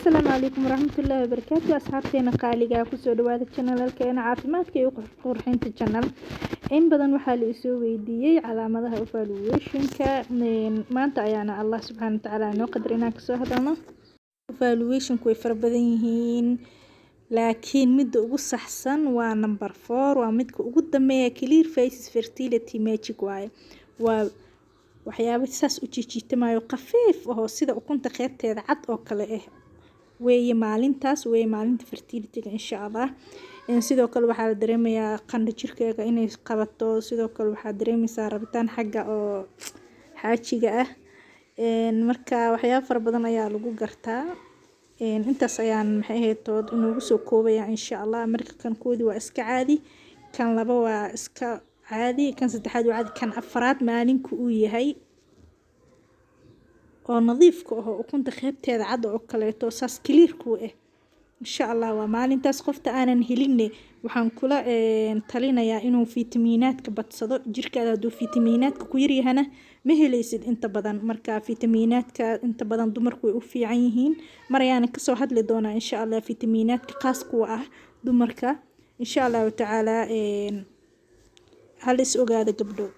Asalaamu calaykum waraxmatullaahi wabarakaatu. Asxaabteena qaaliga, kusoo dhawaada channelkeena caafimaadka iyo qurxinta channel. In badan waxaa la isoo weydiiyey calaamadaha ovulationka. Maanta ayaana Allah subxaana watacaala noo qadar inaan kasoo hadalno. Ovulationku way fara badan yihiin, laakiin midda ugu saxsan waa number 4, waa midka ugu dambeeya. Clear phases fertility magic waaye. Waa waxyaabo saas u jiijiitamayo, khafiif ahoo sida ukunta qeybteeda cad oo kale ah weeye. Maalintaas weeye maalinta fertilityga, insha Allah. Sidoo kale waxaa la dareemayaa qandho jirkeega inay qabato. Sidoo kale waxaa dareemeysaa rabitaan xagga oo xaajiga ah. Marka waxyaabo fara badan ayaa lagu gartaa. Intaas ayaan, maxay ahayd tood, inoogu soo koobaya, insha Allah. Marka kan koodi waa iska caadi, kan laba waa iska caadi, kan saddexaad waa caadi, kan afraad maalinku uu yahay oo nadiifka ah oo ukunta qeybteeda cad oo kaleeto saas clearku ah, insha Allah waa maalintaas. Qofta aanan helinne waxaan kula talinayaa inuu fitamiinaadka badsado. Jirkaada hadduu fitamiinaadka ku yaryahana, ma helaysid inta badan. Marka fitamiinaadka inta badan dumarku way u fiican yihiin. Mar ayaana kasoo hadli doonaa, insha Allah, fitamiinaadka qaas kuwa ah dumarka, insha Allahu tacaala. Hal is ogaada, gabdho.